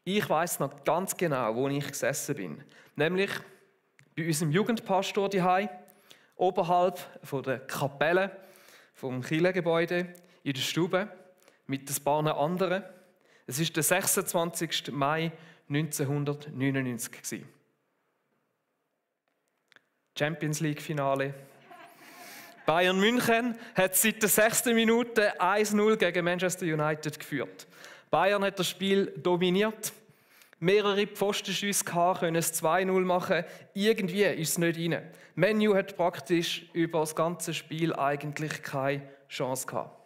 Ich weiss noch ganz genau, wo ich gesessen bin. Nämlich bei unserem Jugendpastor daheim, oberhalb von der Kapelle vom Kirchengebäude in der Stube mit ein paar anderen. Es war der 26. Mai 1999. Champions League Finale. Bayern München hat seit der 6. Minute 1-0 gegen Manchester United geführt. Bayern hat das Spiel dominiert. Mehrere Pfostenschüsse können es 2-0 machen. Irgendwie ist es nicht rein. Man U hat praktisch über das ganze Spiel eigentlich keine Chance gehabt.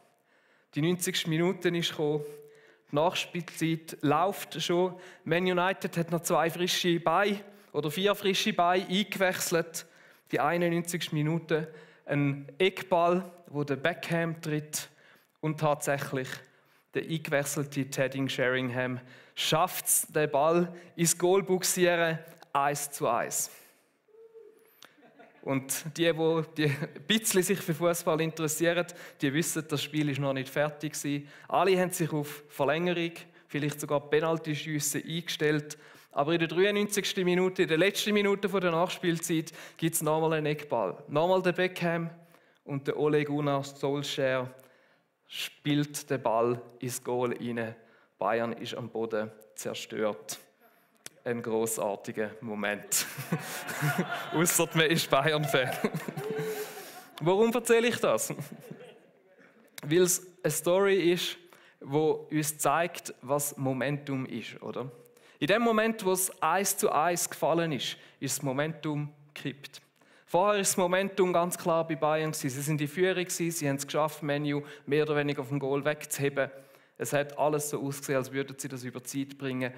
Die 90. Minute ist gekommen. Die Nachspielzeit läuft schon. Man United hat noch 4 frische Beine eingewechselt. Die 91. Minute ein Eckball, wo der Beckham tritt und tatsächlich der eingewechselte Teddy Sheringham schafft es, den Ball ins Goal buxieren, 1:1. Und die ein bisschen sich für Fußball interessieren, die wissen, das Spiel ist noch nicht fertig gewesen. Alle haben sich auf Verlängerung, vielleicht sogar Penaltyschüsse eingestellt. Aber in der 93. Minute, in der letzten Minute der Nachspielzeit, gibt es nochmal einen Eckball. Nochmal der Beckham und der Ole Gunnar Solskjaer spielt den Ball ins Goal rein. Bayern ist am Boden zerstört. Ein grossartiger Moment. Ausser man ist Bayern-Fan. Warum erzähle ich das? Weil es eine Story ist, die uns zeigt, was Momentum ist, oder? In dem Moment, wo es 1:1 gefallen ist das Momentum gekippt. Vorher war das Momentum ganz klar bei Bayern. Sie sind in Führung, sie haben es geschafft, Man U mehr oder weniger vom Goal wegzuheben. Es hat alles so ausgesehen, als würden sie das über Zeit bringen.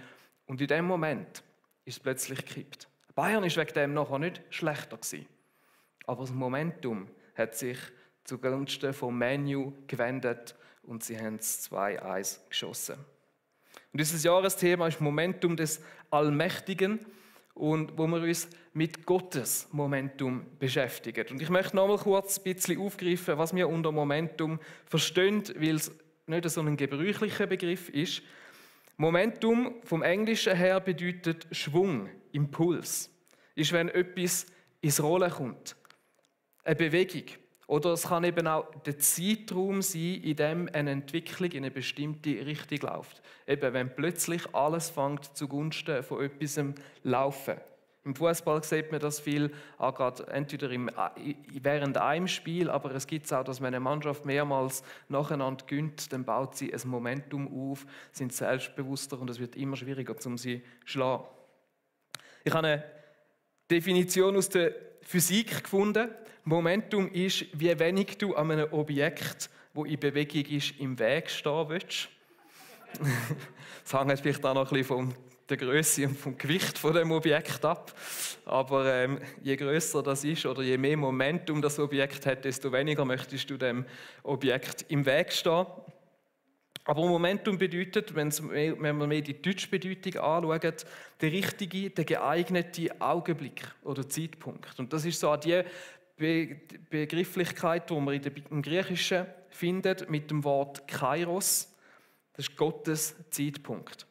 Und in dem Moment ist es plötzlich gekippt. Bayern war wegen dem nachher nicht schlechter gewesen. Aber das Momentum hat sich zugunsten von Man U gewendet und sie haben es 2:1 geschossen. Und dieses Jahresthema ist Momentum des Allmächtigen und wo wir uns mit Gottes Momentum beschäftigen. Und ich möchte noch mal kurz ein bisschen aufgreifen, was wir unter Momentum verstehen, weil es nicht so ein gebräuchlicher Begriff ist. Momentum vom Englischen her bedeutet Schwung, Impuls. Ist, wenn etwas ins Rollen kommt. Eine Bewegung. Oder es kann eben auch der Zeitraum sein, in dem eine Entwicklung in eine bestimmte Richtung läuft. Eben, wenn plötzlich alles fängt zugunsten von etwas laufen. Im Fußball sieht man das viel, auch gerade entweder während einem Spiel, aber es gibt es auch, dass wenn eine Mannschaft mehrmals nacheinander gewinnt, dann baut sie ein Momentum auf, sind selbstbewusster und es wird immer schwieriger, um sie zu schlagen. Ich habe eine Definition aus der Physik gefunden. Momentum ist, wie wenig du an einem Objekt, das in Bewegung ist, im Weg stehen willst. Das hängt vielleicht auch noch ein bisschen von der Größe und vom Gewicht von dem Objekt ab. Aber je grösser das ist oder je mehr Momentum das Objekt hat, desto weniger möchtest du dem Objekt im Weg stehen. Aber Momentum bedeutet, wenn wir mehr die deutsche Bedeutung anschauen, der richtige, der geeignete Augenblick oder Zeitpunkt. Und das ist so die Begrifflichkeit, die man im Griechischen findet mit dem Wort Kairos. Das ist Gottes Zeitpunkt.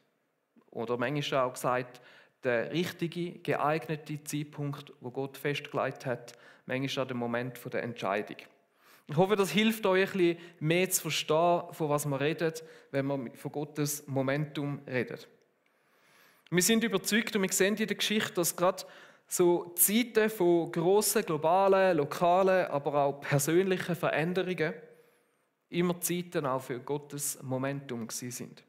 Oder manchmal auch gesagt, der richtige, geeignete Zeitpunkt, wo Gott festgelegt hat, manchmal auch der Moment der Entscheidung. Ich hoffe, das hilft euch ein bisschen mehr zu verstehen, von was wir reden, wenn wir von Gottes Momentum reden. Wir sind überzeugt und wir sehen in der Geschichte, dass gerade so Zeiten von grossen, globalen, lokalen, aber auch persönlichen Veränderungen immer Zeiten auch für Gottes Momentum sind.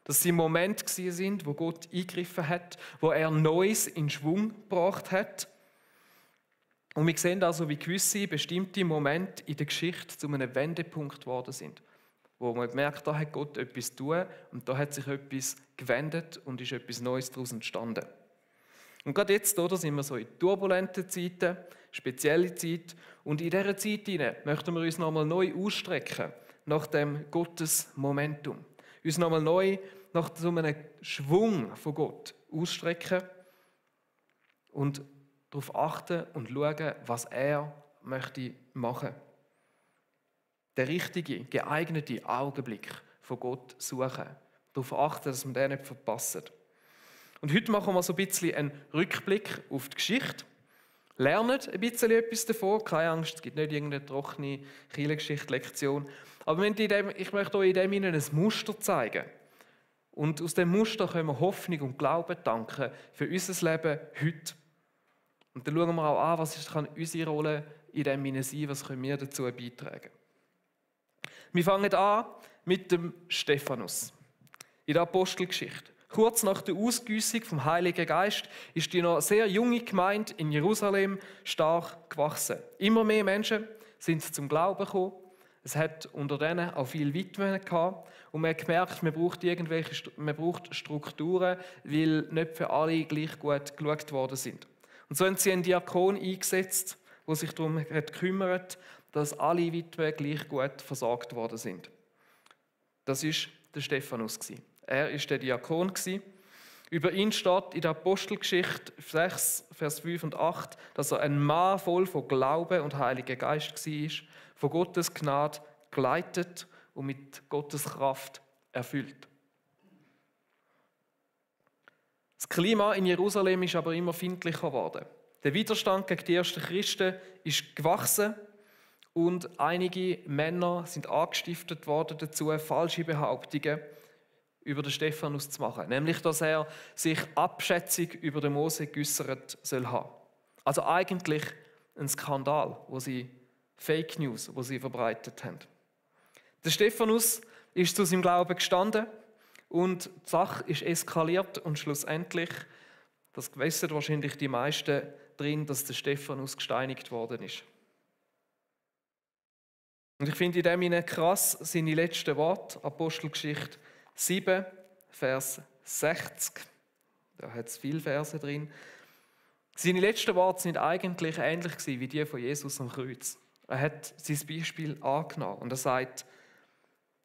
Dass sie Momente sind, wo Gott eingegriffen hat, wo er Neues in Schwung gebracht hat. Und wir sehen also, wie gewisse bestimmte Momente in der Geschichte zu einem Wendepunkt geworden sind. Wo man merkt, da hat Gott etwas getan und da hat sich etwas gewendet und ist etwas Neues daraus entstanden. Und gerade jetzt oder, sind wir so in turbulenten Zeiten, spezielle Zeit. Und in dieser Zeit möchten wir uns nochmal neu ausstrecken nach dem Gottes Momentum. Uns nochmal neu nach so einem Schwung von Gott ausstrecken und darauf achten und schauen, was er möchte machen. Den richtigen, geeigneten Augenblick von Gott suchen. Darauf achten, dass wir den nicht verpassen. Und heute machen wir so ein bisschen einen Rückblick auf die Geschichte. Lernen ein bisschen etwas davon. Keine Angst, es gibt nicht irgendeine trockene Kirchengeschichte-Lektion. Aber ich möchte euch in dem ein Muster zeigen. Und aus dem Muster können wir Hoffnung und Glauben danken für unser Leben heute. Und dann schauen wir auch an, was kann unsere Rolle in dem sein, was können wir dazu beitragen. Wir fangen an mit dem Stephanus in der Apostelgeschichte. Kurz nach der Ausgüssung vom Heiligen Geist ist die noch sehr junge Gemeinde in Jerusalem stark gewachsen. Immer mehr Menschen sind zum Glauben gekommen. Es hat unter denen auch viele Witwen gehabt. Und man hat gemerkt, man braucht Strukturen, weil nicht für alle gleich gut geschaut worden sind. Und so haben sie einen Diakon eingesetzt, der sich darum gekümmert, dass alle Witwen gleich gut versorgt worden sind. Das war der Stephanus. Er war der Diakon. Über ihn steht in der Apostelgeschichte 6, Vers 5 und 8, dass er ein Mann voll von Glauben und Heiligen Geist war, von Gottes Gnade geleitet und mit Gottes Kraft erfüllt. Das Klima in Jerusalem ist aber immer feindlicher geworden. Der Widerstand gegen die ersten Christen ist gewachsen und einige Männer sind angestiftet worden dazu, falsche Behauptungen über den Stephanus zu machen. Nämlich, dass er sich Abschätzung über den Mose geäussert soll haben. Also eigentlich ein Skandal, wo sie Fake News, wo sie verbreitet haben. Der Stephanus ist zu seinem Glauben gestanden und die Sache ist eskaliert und schlussendlich, das wissen wahrscheinlich die meisten drin, dass der Stephanus gesteinigt worden ist. Und ich finde in dem Sinne krass seine letzten Worte, Apostelgeschichte 7, Vers 60. Da hat es viele Verse drin. Seine letzten Worte sind eigentlich ähnlich wie die von Jesus am Kreuz. Er hat sein Beispiel angenommen und er sagt: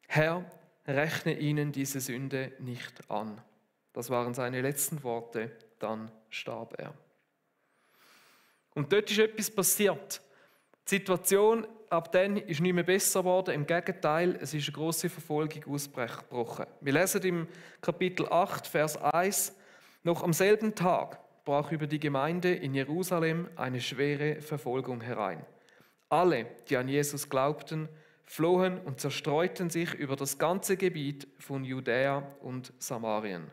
Herr, rechne ihnen diese Sünde nicht an. Das waren seine letzten Worte, dann starb er. Und dort ist etwas passiert. Die Situation ab dann ist nicht mehr besser geworden. Im Gegenteil, es ist eine grosse Verfolgung ausgebrochen. Wir lesen im Kapitel 8, Vers 1: Noch am selben Tag brach über die Gemeinde in Jerusalem eine schwere Verfolgung herein. Alle, die an Jesus glaubten, flohen und zerstreuten sich über das ganze Gebiet von Judäa und Samarien.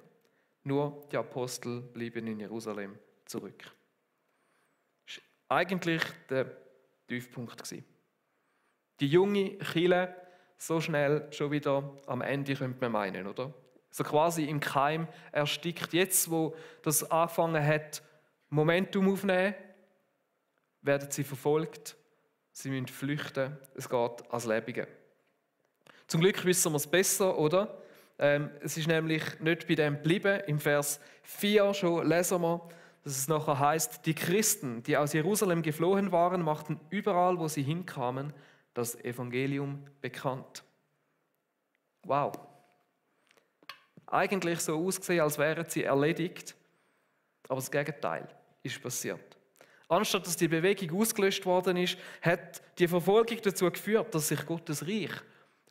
Nur die Apostel blieben in Jerusalem zurück. Das war eigentlich der Tiefpunkt. Die junge Kirche so schnell schon wieder am Ende, könnte man meinen, oder? So quasi im Keim erstickt. Jetzt, wo das angefangen hat, Momentum aufnehmen, werden sie verfolgt, sie müssen flüchten, es geht ans Lebige. Zum Glück wissen wir es besser, oder? Es ist nämlich nicht bei dem geblieben. Im Vers 4 schon lesen wir, dass es nachher heißt: Die Christen, die aus Jerusalem geflohen waren, machten überall, wo sie hinkamen, das Evangelium bekannt. Wow. Eigentlich so ausgesehen, als wären sie erledigt, aber das Gegenteil ist passiert. Anstatt dass die Bewegung ausgelöscht worden ist, hat die Verfolgung dazu geführt, dass sich Gottes Reich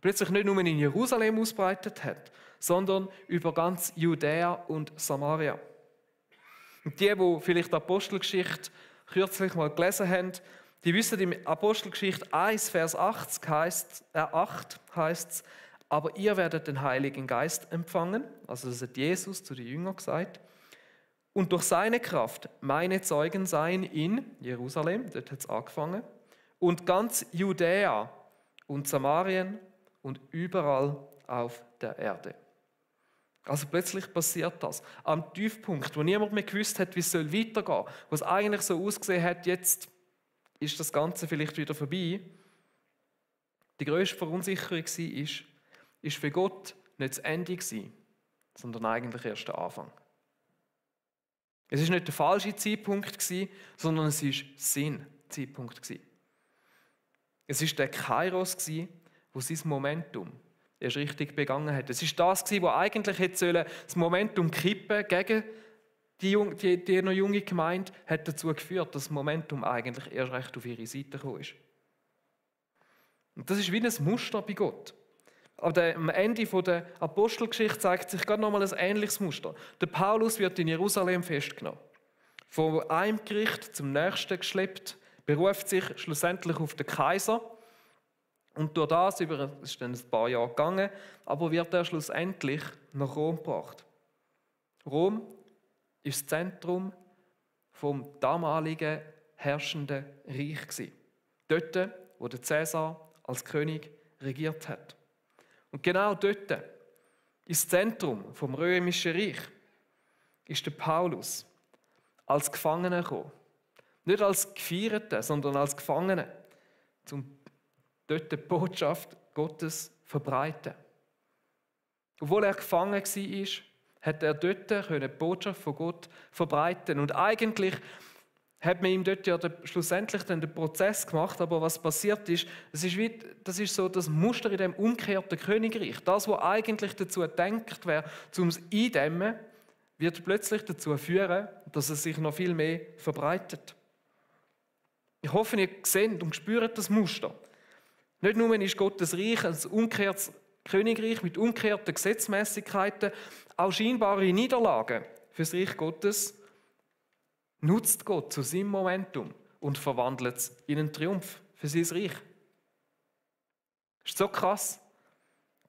plötzlich nicht nur in Jerusalem ausbreitet hat, sondern über ganz Judäa und Samaria. Und die vielleicht die Apostelgeschichte kürzlich mal gelesen haben, die wissen, in Apostelgeschichte 1, Vers 8 heißt es: Aber ihr werdet den Heiligen Geist empfangen, also das hat Jesus zu den Jüngern gesagt, und durch seine Kraft meine Zeugen sein in Jerusalem, dort hat es angefangen, und ganz Judäa und Samarien und überall auf der Erde. Also plötzlich passiert das. Am Tiefpunkt, wo niemand mehr gewusst hat, wie es weitergehen soll, wo es eigentlich so ausgesehen hat, jetzt ist das Ganze vielleicht wieder vorbei. Die grösste Verunsicherung war für Gott nicht das Ende, sondern eigentlich erst der Anfang. Es war nicht der falsche Zeitpunkt, sondern es war sein Zeitpunkt. Es war der Kairos, der sein Momentum erst richtig begangen hat. Es war das, was eigentlich das Momentum kippen gegen die noch junge Gemeinde, hat dazu geführt, dass das Momentum eigentlich erst recht auf ihre Seite gekommen ist. Und das ist wie ein Muster bei Gott. Am Ende der Apostelgeschichte zeigt sich gerade nochmal ein ähnliches Muster. Der Paulus wird in Jerusalem festgenommen. Von einem Gericht zum nächsten geschleppt, beruft sich schlussendlich auf den Kaiser. Und durch das, es ist dann ein paar Jahre gegangen, aber wird er schlussendlich nach Rom gebracht. Rom ist das Zentrum vom damaligen herrschenden Reich gewesen. Dort, wo der Cäsar als König regiert hat. Und genau dort, ins Zentrum vom römischen Reich, ist der Paulus als Gefangener gekommen. Nicht als Gefeierter, sondern als Gefangener, um dort die Botschaft Gottes zu verbreiten. Obwohl er gefangen war, hat er dort die Botschaft von Gott verbreiten. Und eigentlich hat man ihm dort ja schlussendlich dann den Prozess gemacht, aber was passiert ist, das ist so das Muster in dem umgekehrten Königreich. Das, was eigentlich dazu gedacht wäre, um es eindämmen, wird plötzlich dazu führen, dass es sich noch viel mehr verbreitet. Ich hoffe, ihr seht und spürt das Muster. Nicht nur ist Gottes Reich ein umgekehrtes Königreich mit umgekehrten Gesetzmäßigkeiten, auch scheinbare Niederlagen für das Reich Gottes nutzt Gott zu seinem Momentum und verwandelt es in einen Triumph für sein Reich. Das ist so krass.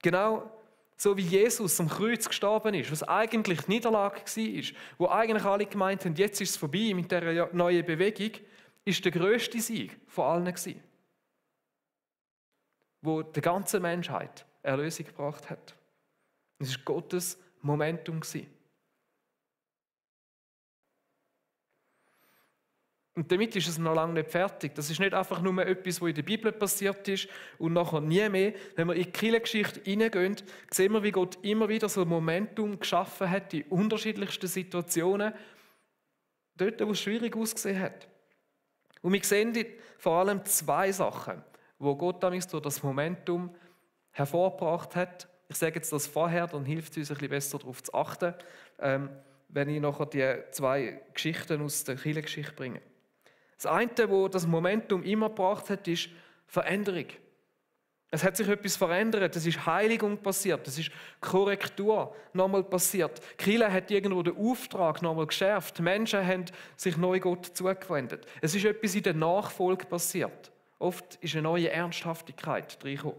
Genau so wie Jesus am Kreuz gestorben ist, was eigentlich Niederlage war, wo eigentlich alle gemeint haben, jetzt ist es vorbei mit dieser neuen Bewegung, ist der grösste Sieg von allen gewesen, wo der ganzen Menschheit Erlösung gebracht hat. Es war Gottes Momentum gewesen. Und damit ist es noch lange nicht fertig. Das ist nicht einfach nur etwas, was in der Bibel passiert ist und nachher nie mehr. Wenn wir in die Kirchengeschichte hineingehen, sehen wir, wie Gott immer wieder so ein Momentum geschaffen hat in unterschiedlichsten Situationen, dort, wo es schwierig ausgesehen hat. Und wir sehen vor allem zwei Sachen, wo Gott damals durch das Momentum hervorgebracht hat. Ich sage jetzt das vorher, dann hilft es uns ein bisschen besser darauf zu achten, wenn ich nachher die zwei Geschichten aus der Kirchengeschichte bringe. Das eine, wo das Momentum immer gebracht hat, ist Veränderung. Es hat sich etwas verändert, es ist Heiligung passiert, es ist Korrektur nochmal passiert. Die Kirche hat irgendwo den Auftrag nochmal geschärft, die Menschen haben sich neu Gott zugewendet. Es ist etwas in der Nachfolge passiert. Oft ist eine neue Ernsthaftigkeit reingekommen.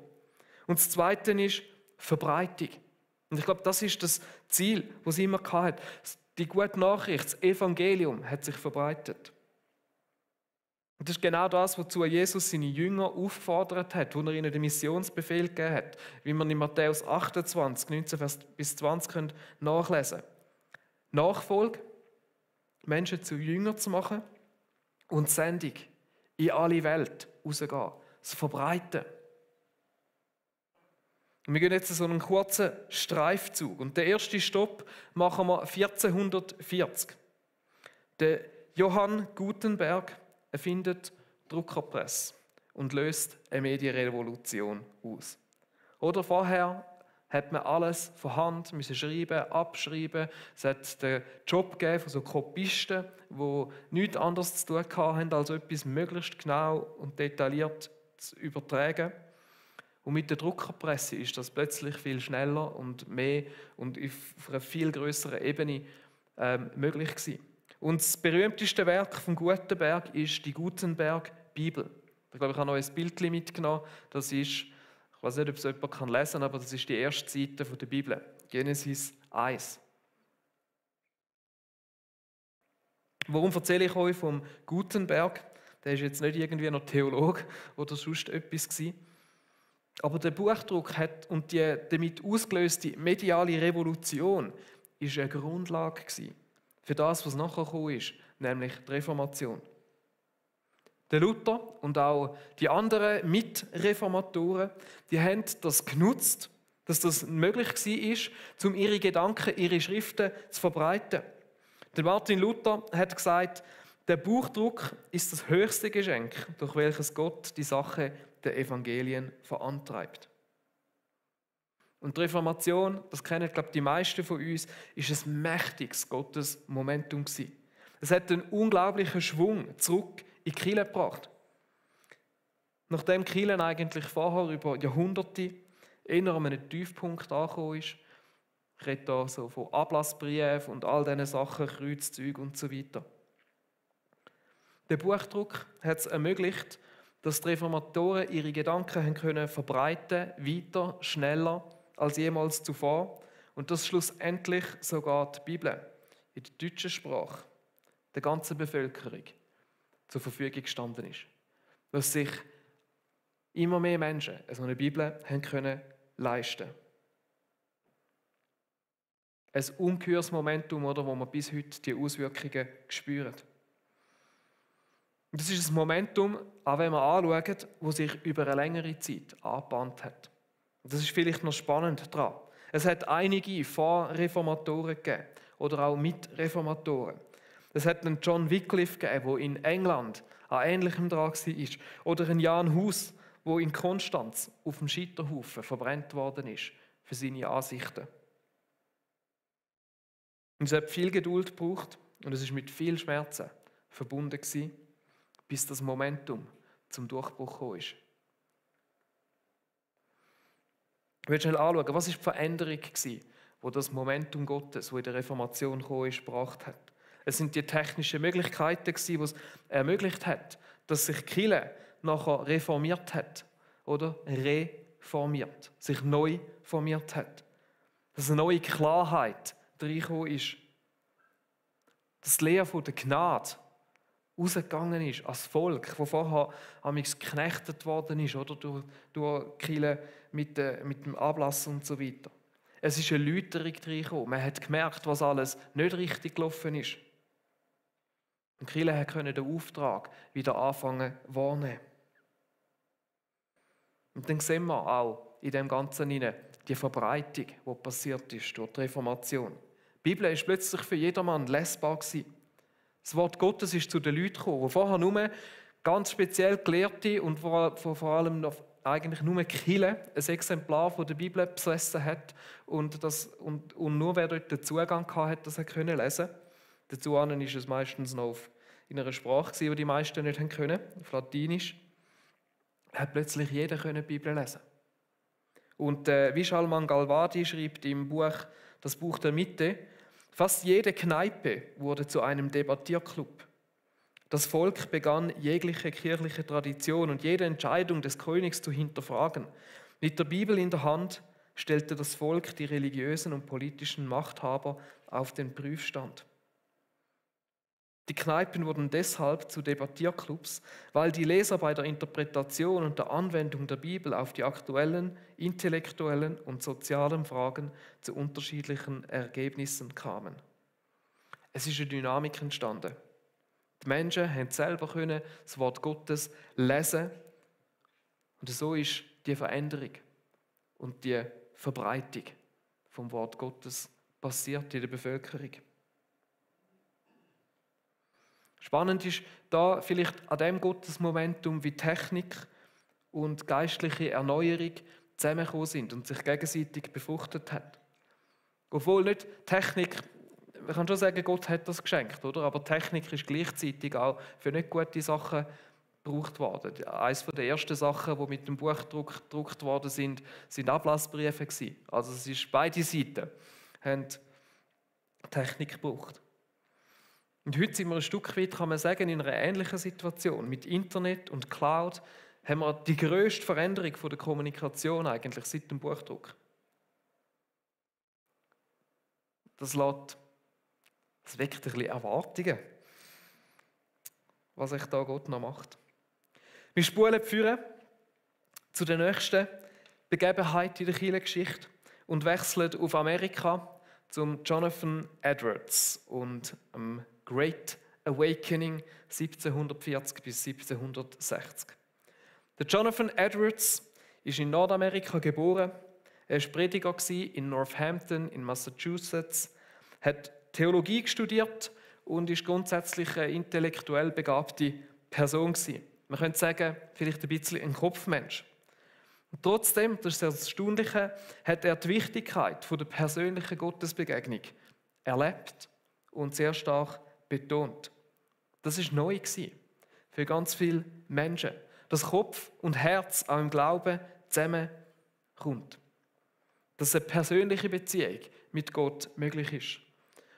Und das Zweite ist Verbreitung. Und ich glaube, das ist das Ziel, das sie immer hatte. Die gute Nachricht, das Evangelium hat sich verbreitet. Und das ist genau das, wozu Jesus seine Jünger aufgefordert hat, wo er ihnen den Missionsbefehl gegeben hat, wie man in Matthäus 28, 19 bis 20 nachlesen können. Nachfolge, Menschen zu Jüngern zu machen und Sendung in alle Welt rausgehen, das Verbreiten. Und wir gehen jetzt so einen kurzen Streifzug. Und den ersten Stopp machen wir 1440. Der Johann Gutenberg erfindet Druckerpresse und löst eine Medienrevolution aus. Oder vorher hat man alles von Hand müssen schreiben, abschreiben. Es hat den Job gegeben von so Kopisten, die nichts anderes zu tun hatten, als etwas möglichst genau und detailliert zu übertragen. Und mit der Druckerpresse ist das plötzlich viel schneller und mehr und auf einer viel größeren Ebene möglich gewesen. Und das berühmteste Werk von Gutenberg ist die Gutenberg-Bibel. Ich glaube, ich habe noch ein Bild mitgenommen. Das ist, ich weiß nicht, ob es jemand lesen kann, aber das ist die erste Seite der Bibel. Genesis 1. Warum erzähle ich euch vom Gutenberg? Der ist jetzt nicht irgendwie noch Theologe oder sonst etwas gewesen. Aber der Buchdruck und die damit ausgelöste mediale Revolution ist eine Grundlage gewesen für das, was nachher gekommen ist, nämlich die Reformation. Der Luther und auch die anderen Mitreformatoren, die haben das genutzt, dass das möglich war, um ihre Gedanken, ihre Schriften zu verbreiten. Der Martin Luther hat gesagt, der Buchdruck ist das höchste Geschenk, durch welches Gott die Sache der Evangelien verantreibt. Und die Reformation, das kennen, glaube ich, die meisten von uns, ist ein mächtiges Gottes Momentum gewesen. Es hat einen unglaublichen Schwung zurück in die Kirche gebracht. Nachdem die Kirche eigentlich vorher über Jahrhunderte eher an einem Tiefpunkt angekommen ist. Ich rede hier so von Ablassbriefen und all diesen Sachen, Kreuzzeug und so weiter. Der Buchdruck hat es ermöglicht, dass die Reformatoren ihre Gedanken haben können verbreiten, weiter, schneller als jemals zuvor. Und dass schlussendlich sogar die Bibel in der deutschen Sprache der ganzen Bevölkerung zur Verfügung gestanden ist. Dass sich immer mehr Menschen so eine Bibel haben können leisten. Ein ungeheures Momentum, oder, wo man bis heute die Auswirkungen spüren. Und das ist ein Momentum, auch wenn wir anschauen, das sich über eine längere Zeit angebahnt hat. Und das ist vielleicht noch spannend daran. Es hat einige Vorreformatoren gegeben oder auch Mitreformatoren. Es hat einen John Wycliffe gegeben, der in England an Ähnlichem dran war. Oder einen Jan Hus, der in Konstanz auf dem Scheiterhaufen verbrannt worden ist für seine Ansichten. Und es hat viel Geduld gebraucht und es ist mit viel Schmerzen verbunden gewesen, bis das Momentum zum Durchbruch gekommen ist. Ich will schnell anschauen, was war die Veränderung gewesen, die das Momentum Gottes, das in der Reformation gekommen ist, gebracht hat. Es sind die technischen Möglichkeiten gewesen, die es ermöglicht hat, dass sich die Kirche nachher reformiert hat oder reformiert, sich neu formiert hat. Dass eine neue Klarheit reingekommen ist. Dass die Lehre von der Gnade rausgegangen ist als Volk, das vorher geknechtet worden ist, oder durch die Kirche mit dem Ablass und so weiter. Es ist eine Läuterung reingekommen. Man hat gemerkt, was alles nicht richtig gelaufen ist. Und die Kirche konnte den Auftrag wieder anfangen wahrnehmen. Und dann sehen wir auch in dem Ganzen die Verbreitung, die passiert ist durch die Reformation. Die Bibel ist plötzlich für jedermann lesbar gewesen. Das Wort Gottes ist zu den Leuten gekommen, die vorher nur ganz speziell Gelehrte und vor allem noch eigentlich nur die Kirche ein Exemplar von der Bibel besessen hat und nur wer dort den Zugang hatte, das lesen konnte. Dazu war es meistens noch in einer Sprache, die die meisten nicht können, auf Latinisch. Hat plötzlich jeder die Bibel lesen. Und Vishal Mangalwadi schreibt im Buch Das Buch der Mitte: Fast jede Kneipe wurde zu einem Debattierclub. Das Volk begann, jegliche kirchliche Tradition und jede Entscheidung des Königs zu hinterfragen. Mit der Bibel in der Hand stellte das Volk die religiösen und politischen Machthaber auf den Prüfstand. Die Kneipen wurden deshalb zu Debattierclubs, weil die Leser bei der Interpretation und der Anwendung der Bibel auf die aktuellen, intellektuellen und sozialen Fragen zu unterschiedlichen Ergebnissen kamen. Es ist eine Dynamik entstanden. Die Menschen haben selber das Wort Gottes lesen und so ist die Veränderung und die Verbreitung vom Wort Gottes passiert in der Bevölkerung. Spannend ist da vielleicht an dem Gottesmomentum, wie Technik und geistliche Erneuerung zusammengekommen sind und sich gegenseitig befruchtet hat. Obwohl nicht Technik, man kann schon sagen, Gott hat das geschenkt, oder? Aber Technik ist gleichzeitig auch für nicht gute Sachen gebraucht worden. Eines der ersten Sachen, die mit dem Buchdruck gedruckt worden sind Ablassbriefe gewesen. Also es ist beide Seiten haben Technik gebraucht. Und heute sind wir ein Stück weit, kann man sagen, in einer ähnlichen Situation. Mit Internet und Cloud haben wir die grösste Veränderung der Kommunikation eigentlich seit dem Buchdruck. Das weckt ein bisschen Erwartungen, was sich da Gott noch macht. Wir spulen führen zu der nächsten Begebenheit in der Kirchengeschichte und wechseln auf Amerika zum Jonathan Edwards und Great Awakening 1740 bis 1760. Der Jonathan Edwards ist in Nordamerika geboren. Er war Prediger in Northampton in Massachusetts, hat Theologie studiert und ist grundsätzlich eine intellektuell begabte Person gewesen. Man könnte sagen, vielleicht ein bisschen ein Kopfmensch. Und trotzdem, das ist das Erstaunliche, hat er die Wichtigkeit der persönlichen Gottesbegegnung erlebt und sehr stark betont. Das war neu für ganz viele Menschen, dass Kopf und Herz auch im Glauben zusammenkommt. dass eine persönliche Beziehung mit Gott möglich ist.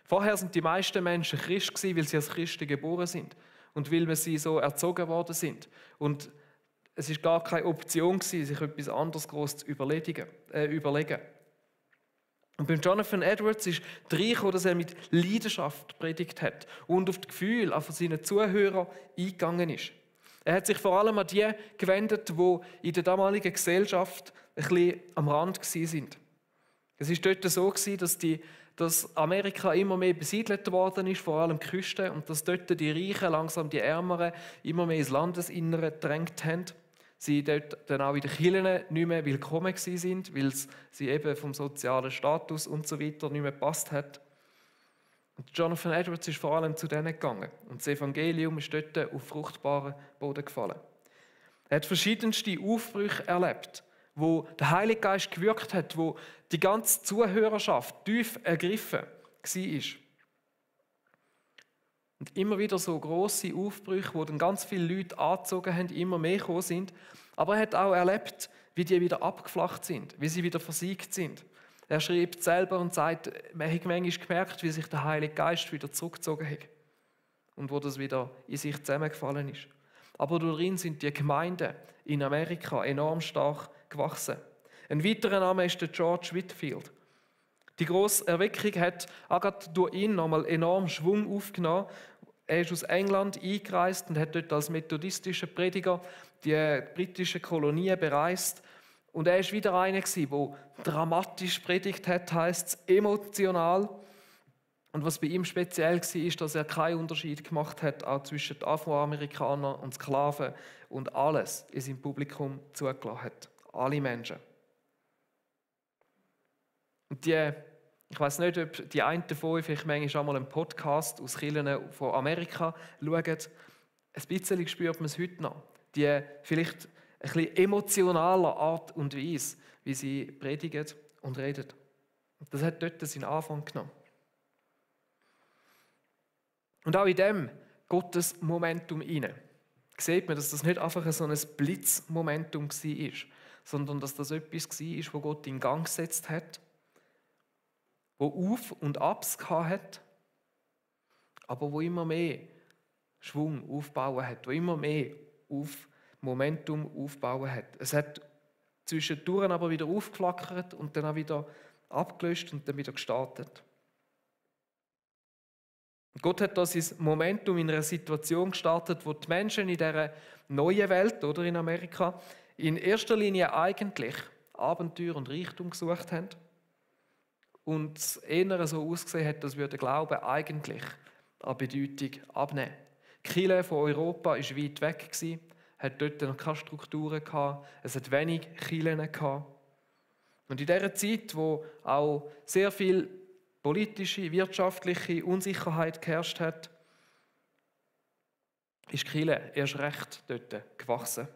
Vorher sind die meisten Menschen Christ gewesen, weil sie als Christen geboren sind und weil sie so erzogen worden sind. Und es ist gar keine Option gewesen, sich etwas anderes groß zu überlegen. Und beim Jonathan Edwards ist reingekommen, dass er mit Leidenschaft predigt hat und auf das Gefühl von seinen Zuhörern eingegangen ist. Er hat sich vor allem an die gewendet, die in der damaligen Gesellschaft ein bisschen am Rand waren. Es war dort so, dass Amerika immer mehr besiedelt worden ist, vor allem die Küste, und dass dort die Reichen langsam die Ärmeren immer mehr ins Landesinnere gedrängt haben. Sie dort dann auch in den Kirchen nicht mehr willkommen sind, weil sie eben vom sozialen Status und so weiter nicht mehr gepasst hat. Und Jonathan Edwards ist vor allem zu denen gegangen und das Evangelium ist dort auf fruchtbaren Boden gefallen. Er hat verschiedenste Aufbrüche erlebt, wo der Heilige Geist gewirkt hat, wo die ganze Zuhörerschaft tief ergriffen war. Und immer wieder so grosse Aufbrüche, wo dann ganz viele Leute angezogen haben, immer mehr gekommen sind. Aber er hat auch erlebt, wie die wieder abgeflacht sind, wie sie wieder versiegt sind. Er schreibt selber und sagt, man hat manchmal gemerkt, wie sich der Heilige Geist wieder zurückgezogen hat. Und wo das wieder in sich zusammengefallen ist. Aber darin sind die Gemeinden in Amerika enorm stark gewachsen. Ein weiterer Name ist der George Whitefield. Die grosse Erweckung hat auch gerade durch ihn nochmal enorm Schwung aufgenommen. Er ist aus England eingereist und hat dort als methodistischer Prediger die britischen Kolonien bereist. Und er war wieder einer, der dramatisch predigt hat, heisst es, emotional. Und was bei ihm speziell war, ist, dass er keinen Unterschied gemacht hat, auch zwischen den Afroamerikanern und Sklaven und alles in seinem Publikum zugelassen hat. Alle Menschen. Und ich weiss nicht, ob die einen von euch vielleicht manchmal einmal einen Podcast aus Kirchen von Amerika schauen. Ein bisschen spürt man es heute noch. Die vielleicht ein bisschen emotionaler Art und Weise, wie sie predigen und reden. Und das hat dort seinen Anfang genommen. Und auch in dem Gottes Momentum hinein sieht man, dass das nicht einfach so ein Blitzmomentum war, sondern dass das etwas war, wo Gott in Gang gesetzt hat, wo Auf- und Abs hat, aber wo immer mehr Schwung aufbauen hat, wo immer mehr Momentum aufbauen hat. Es hat zwischendurch aber wieder aufgeflackert und dann auch wieder abgelöscht und dann wieder gestartet. Gott hat da sein Momentum in einer Situation gestartet, wo die Menschen in dieser neuen Welt oder in Amerika in erster Linie eigentlich Abenteuer und Reichtum gesucht haben und es eher so ausgesehen hat, als würde der Glaube eigentlich an Bedeutung abnehmen. Die Kirche von Europa war weit weg, hat dort noch keine Strukturen gehabt, es hat wenig Kirchen gehabt. Und in dieser Zeit, wo auch sehr viel politische, wirtschaftliche Unsicherheit geherrscht hat, ist die Kirche erst recht dort gewachsen.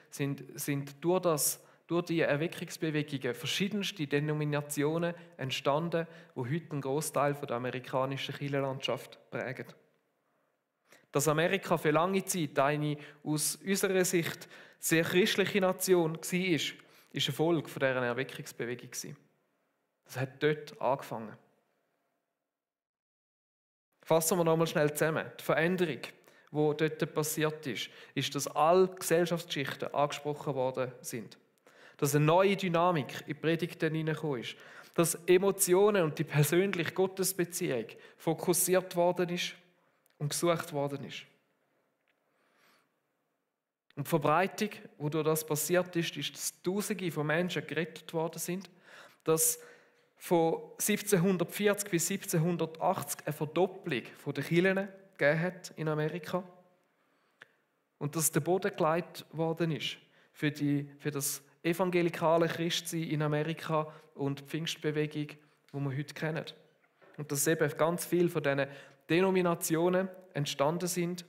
Sind durch die Erweckungsbewegungen verschiedenste Denominationen entstanden, die heute einen Großteil der amerikanischen Kirchenlandschaft prägen. Dass Amerika für lange Zeit eine aus unserer Sicht sehr christliche Nation war, ist eine Folge dieser Erweckungsbewegung. Das hat dort angefangen. Fassen wir nochmal schnell zusammen. Die Veränderung, die dort passiert ist, dass alle Gesellschaftsschichten angesprochen worden sind. Dass eine neue Dynamik in die Predigten hineingekommen ist. Dass Emotionen und die persönliche Gottesbeziehung fokussiert worden ist und gesucht worden ist. Und die Verbreitung, die durch das passiert ist, dass Tausende von Menschen gerettet worden sind, dass von 1740 bis 1780 eine Verdopplung der Kirchen gegeben hat in Amerika und dass der Boden gelegt worden ist für das evangelikale Christsein in Amerika und die Pfingstbewegung, die wir heute kennen. Und dass eben ganz viele von diesen Denominationen entstanden sind,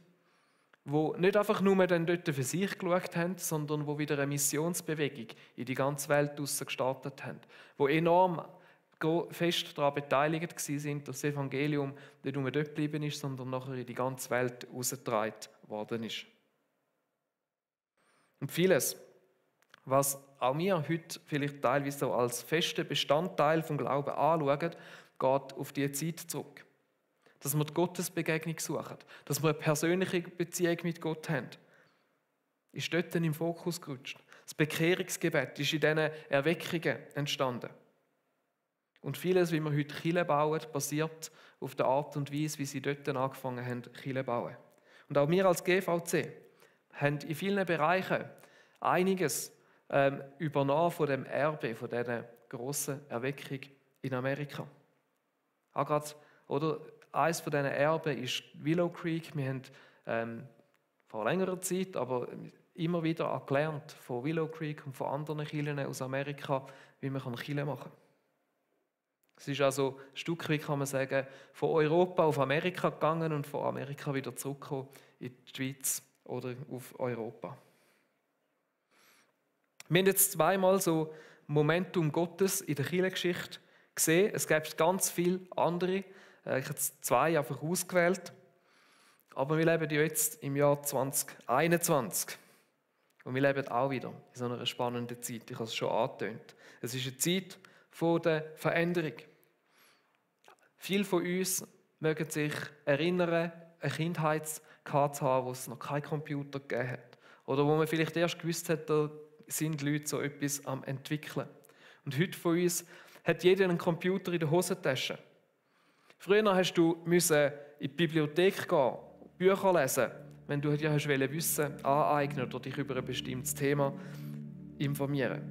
die nicht einfach nur dann dort für sich geschaut haben, sondern die wieder eine Missionsbewegung in die ganze Welt gestartet haben, die enorm fest daran beteiligt waren, dass das Evangelium nicht nur dort geblieben ist, sondern nachher in die ganze Welt herausgetragen worden ist. Und vieles, Was auch wir heute vielleicht teilweise so als festen Bestandteil vom Glauben anschauen, geht auf die Zeit zurück. Dass wir die Gottesbegegnung suchen, dass wir eine persönliche Beziehung mit Gott haben, ist dort im Fokus gerutscht. Das Bekehrungsgebet ist in diesen Erweckungen entstanden. Und vieles, wie wir heute Kirchen bauen, basiert auf der Art und Weise, wie sie dort angefangen haben, Kirchen zu bauen. Und auch wir als GVC haben in vielen Bereichen einiges übernommen von dem Erbe, von dieser grossen Erweckung in Amerika. Auch gerade, oder, eines von diesen Erben ist Willow Creek. Wir haben vor längerer Zeit, aber immer wieder auch gelernt von Willow Creek und von anderen Kirchen aus Amerika, wie man Kirchen machen kann. Es ist also ein Stück weit, kann man sagen, von Europa auf Amerika gegangen und von Amerika wieder zurückgekommen in die Schweiz oder auf Europa. Wir haben jetzt zweimal so Momentum Gottes in der Kirchengeschichte gesehen. Es gibt ganz viele andere. Ich habe jetzt zwei einfach ausgewählt. Aber wir leben ja jetzt im Jahr 2021. Und wir leben auch wieder in so einer spannenden Zeit. Ich habe es schon angetönt. Es ist eine Zeit der Veränderung. Viele von uns mögen sich erinnern, eine Kindheit zu haben, wo es noch keinen Computer gegeben hat. Oder wo man vielleicht erst gewusst hat, da sind Leute so etwas am entwickeln. Und heute von uns hat jeder einen Computer in der Hosentasche. Früher musst du in die Bibliothek gehen, Bücher lesen, wenn du dir Wissen aneignen oder dich über ein bestimmtes Thema informieren.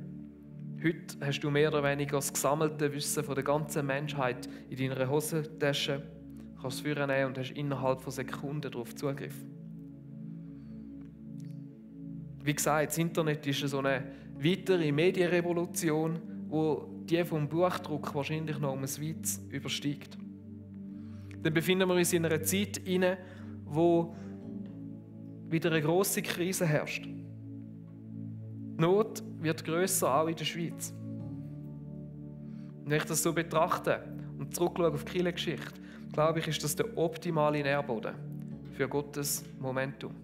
Heute hast du mehr oder weniger das gesammelte Wissen von der ganzen Menschheit in deiner Hosentasche. Du kannst es vornehmen und hast innerhalb von Sekunden darauf Zugriff. Wie gesagt, das Internet ist so eine weitere Medienrevolution, die die vom Buchdruck wahrscheinlich noch um ein Weites übersteigt. Dann befinden wir uns in einer Zeit inne, wo wieder eine grosse Krise herrscht. Die Not wird grösser, auch in der Schweiz. Wenn ich das so betrachte und zurückschaue auf die Kirchengeschichte, glaube ich, ist das der optimale Nährboden für Gottes Momentum.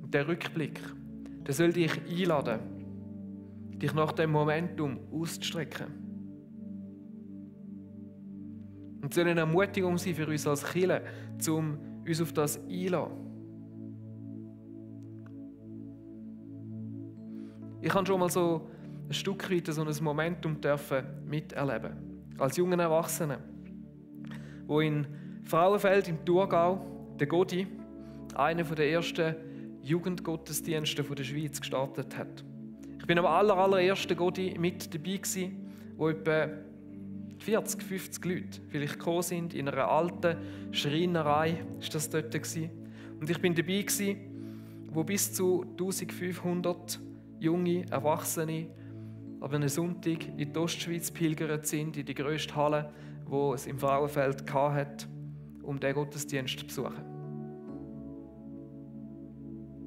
Und der Rückblick, der soll dich einladen, dich nach dem Momentum auszustrecken. Und es soll eine Ermutigung sein für uns als Kirche, um uns auf das einzulassen. Ich habe schon mal so ein Stück weit so ein Momentum miterleben. Als junger Erwachsener, wo in Frauenfeld im Thurgau der Godi einer der ersten Jugendgottesdienste der Schweiz gestartet hat. Ich bin am allerersten Godi mit dabei gewesen, wo etwa 40, 50 Leute vielleicht gekommen sind. In einer alten Schreinerei war das dort gewesen. Und ich bin dabei gewesen, wo bis zu 1500 junge Erwachsene an einem Sonntag in die Ostschweiz pilgert sind, in die grösste Halle, die es im Frauenfeld hatte, um diesen Gottesdienst zu besuchen.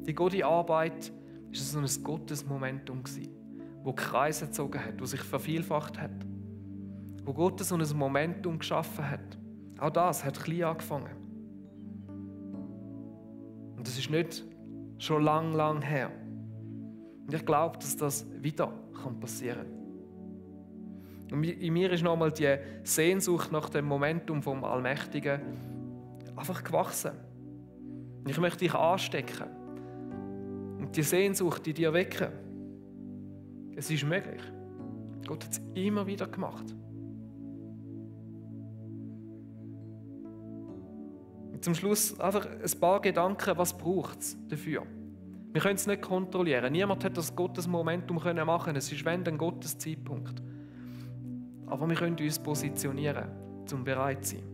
Die Godi-Arbeit war so ein Gottesmomentum, das Kreise gezogen hat, das sich vervielfacht hat, wo Gott so ein Momentum geschaffen hat. Auch das hat klein angefangen. Und das ist nicht schon lang her. Und ich glaube, dass das wieder passieren kann. Und in mir ist nochmal die Sehnsucht nach dem Momentum vom Allmächtigen einfach gewachsen. Und ich möchte dich anstecken und die Sehnsucht in dir wecken. Es ist möglich. Gott hat es immer wieder gemacht. Und zum Schluss einfach ein paar Gedanken, was braucht es dafür? Wir können es nicht kontrollieren. Niemand hat das Gottes Momentum machen können. Es ist wenn ein Gottes Zeitpunkt. Aber wir können uns positionieren, um bereit zu sein.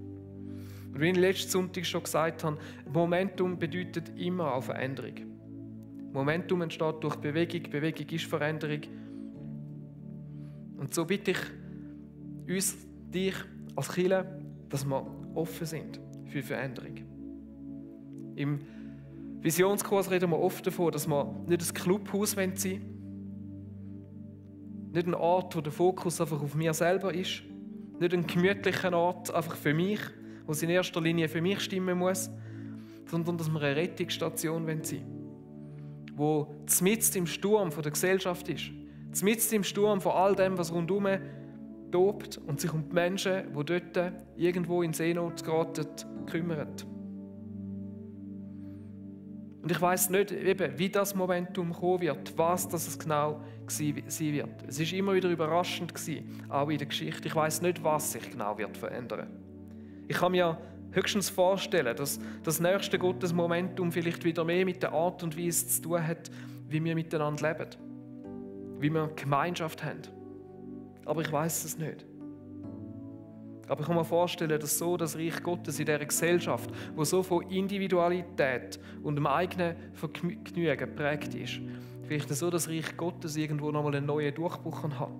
Und wie ich letzten Sonntag schon gesagt habe, Momentum bedeutet immer eine Veränderung. Momentum entsteht durch Bewegung. Bewegung ist Veränderung. Und so bitte ich uns, dich als Kirche, dass wir offen sind für Veränderung. Im Visionskurs reden wir oft davon, dass wir nicht ein Clubhaus sein wollen. Nicht ein Ort, wo der Fokus einfach auf mir selber ist. Nicht ein gemütlicher Ort einfach für mich, wo es in erster Linie für mich stimmen muss. Sondern dass wir eine Rettungsstation sein wollen. wo mitten im Sturm der Gesellschaft ist, mitten im Sturm von all dem, was rundherum tobt und sich um die Menschen, die dort irgendwo in Seenot geraten, kümmert. Und ich weiss nicht, eben, wie das Momentum kommen wird, was das genau sein wird. Es war immer wieder überraschend, auch in der Geschichte. Ich weiss nicht, was sich genau wird verändern. Ich kann mir höchstens vorstellen, dass das nächste Gottesmomentum vielleicht wieder mehr mit der Art und Weise zu tun hat, wie wir miteinander leben, wie wir Gemeinschaft haben. Aber ich weiss es nicht. Aber ich kann mir vorstellen, dass so das Reich Gottes in dieser Gesellschaft, wo so von Individualität und dem eigenen Vergnügen geprägt ist, vielleicht so das Reich Gottes irgendwo nochmal einen neuen Durchbruch kann haben.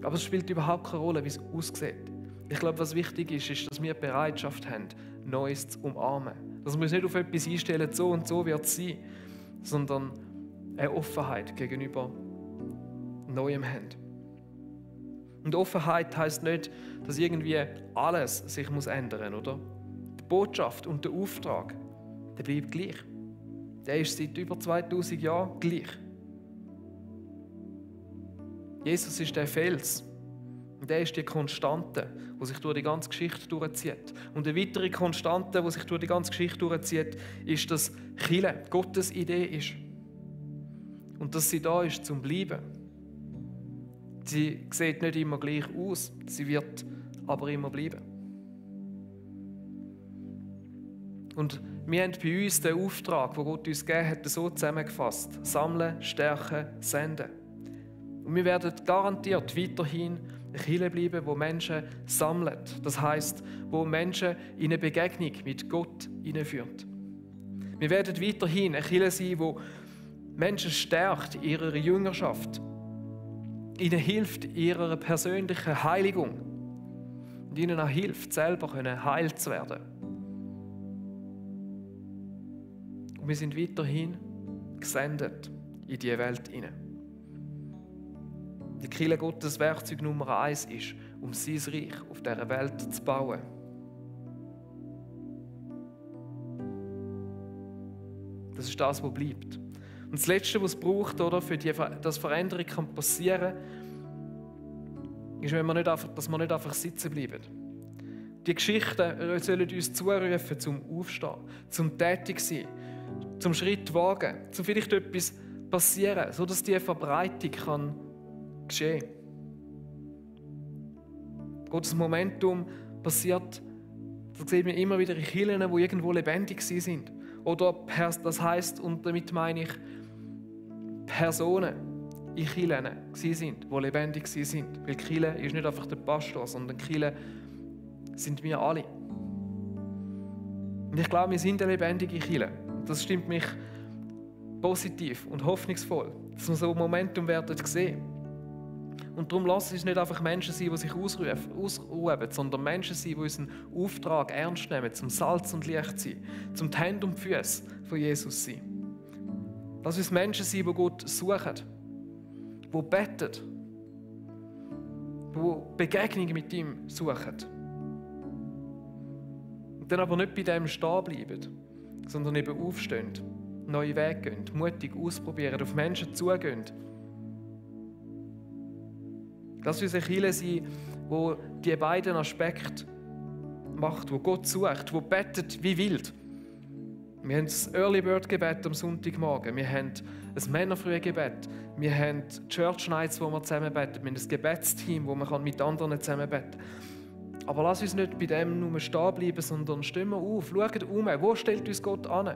Aber es spielt überhaupt keine Rolle, wie es aussieht. Ich glaube, was wichtig ist, ist, dass wir die Bereitschaft haben, Neues zu umarmen. Dass wir uns nicht auf etwas einstellen, so und so wird es sein, sondern eine Offenheit gegenüber Neuem haben. Und Offenheit heisst nicht, dass irgendwie alles sich ändern muss, oder? Die Botschaft und der Auftrag, der bleibt gleich. Der ist seit über 2000 Jahren gleich. Jesus ist der Fels. Und der ist die Konstante, die sich durch die ganze Geschichte durchzieht. Und eine weitere Konstante, die sich durch die ganze Geschichte durchzieht, ist, dass Kirche Gottes Idee ist. Und dass sie da ist zum Bleiben. Sie sieht nicht immer gleich aus, sie wird aber immer bleiben. Und wir haben bei uns den Auftrag, den Gott uns gegeben hat, so zusammengefasst: Sammeln, stärken, senden. Und wir werden garantiert weiterhin eine Kirche bleiben, wo Menschen sammeln. Das heisst, wo Menschen in eine Begegnung mit Gott hineinführt. Wir werden weiterhin eine Kirche sein, wo Menschen stärkt in ihrer Jüngerschaft, ihnen hilft in ihrer persönlichen Heiligung und ihnen auch hilft, selber geheilt zu werden. Und wir sind weiterhin gesendet in diese Welt hinein. Die Kirche Gottes Werkzeug Nummer 1 ist, um sein Reich auf dieser Welt zu bauen. Das ist das, was bleibt. Und das Letzte, was es braucht, oder, dass Veränderung passieren kann, ist, dass wir nicht einfach sitzen bleiben. Die Geschichten sollen uns zurufen, zum Aufstehen, zum tätig sein, zum Schritt wagen, zum vielleicht etwas passieren, sodass diese Verbreitung kann geschehen kann. Gottes Momentum passiert, das sehen wir immer wieder in Kirchen, die irgendwo lebendig sind. Oder das heisst, und damit meine ich Personen in Kirchen sind, die lebendig sind. Weil Kirche ist nicht einfach der Pastor, sondern Kirche sind wir alle. Und ich glaube, wir sind eine lebendige Kirche. Das stimmt mich positiv und hoffnungsvoll, dass wir so ein Momentum werden sehen. Und darum lassen uns nicht einfach Menschen sein, die sich ausruhen, sondern Menschen sein, die unseren Auftrag ernst nehmen, zum Salz und Licht sein, zum die Hände und die Füße von Jesus sein. Lass uns Menschen sein, die Gott suchen, die beten, die Begegnungen mit ihm suchen. Und dann aber nicht bei dem stehen bleiben, sondern eben aufstehen, neue Wege gehen, mutig ausprobieren, auf Menschen zugehen. Lass uns eine Kirche sein, die diese beiden Aspekte macht, wo Gott sucht, wo betet wie wild. Wir haben das Early Bird Gebet am Sonntagmorgen, wir haben ein Männerfrühgebet, wir haben Church Nights, wo wir zusammen beten, wir haben ein Gebetsteam, wo man mit anderen zusammen beten kann. Aber lass uns nicht bei dem nur stehen bleiben, sondern stehen wir auf, schauen um, wo stellt uns Gott an?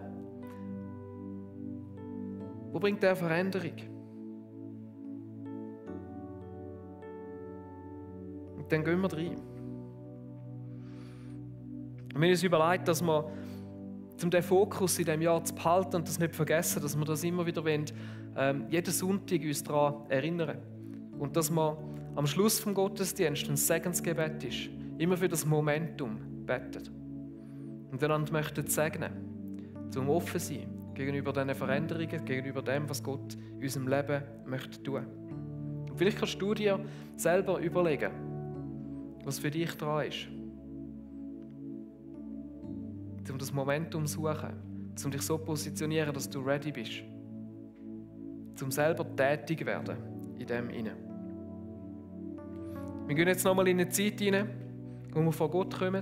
Wo bringt er Veränderung? Und dann gehen wir rein. Und wir haben uns überlegt, dass wir, um den Fokus in diesem Jahr zu behalten und das nicht vergessen, dass wir das immer wieder wollen, jeden Sonntag uns daran erinnern. Und dass wir am Schluss vom Gottesdienst ein Segensgebet ist, immer für das Momentum betet. Und einander möchten segnen, zum offen sein gegenüber diesen Veränderungen, gegenüber dem, was Gott in unserem Leben möchte tun. Und vielleicht kannst du dir selber überlegen, was für dich dran ist. Um das Momentum zu suchen, um dich so zu positionieren, dass du ready bist. um selber tätig zu werden in dem hinein. Wir gehen jetzt nochmal in eine Zeit hinein, wo wir vor Gott kommen.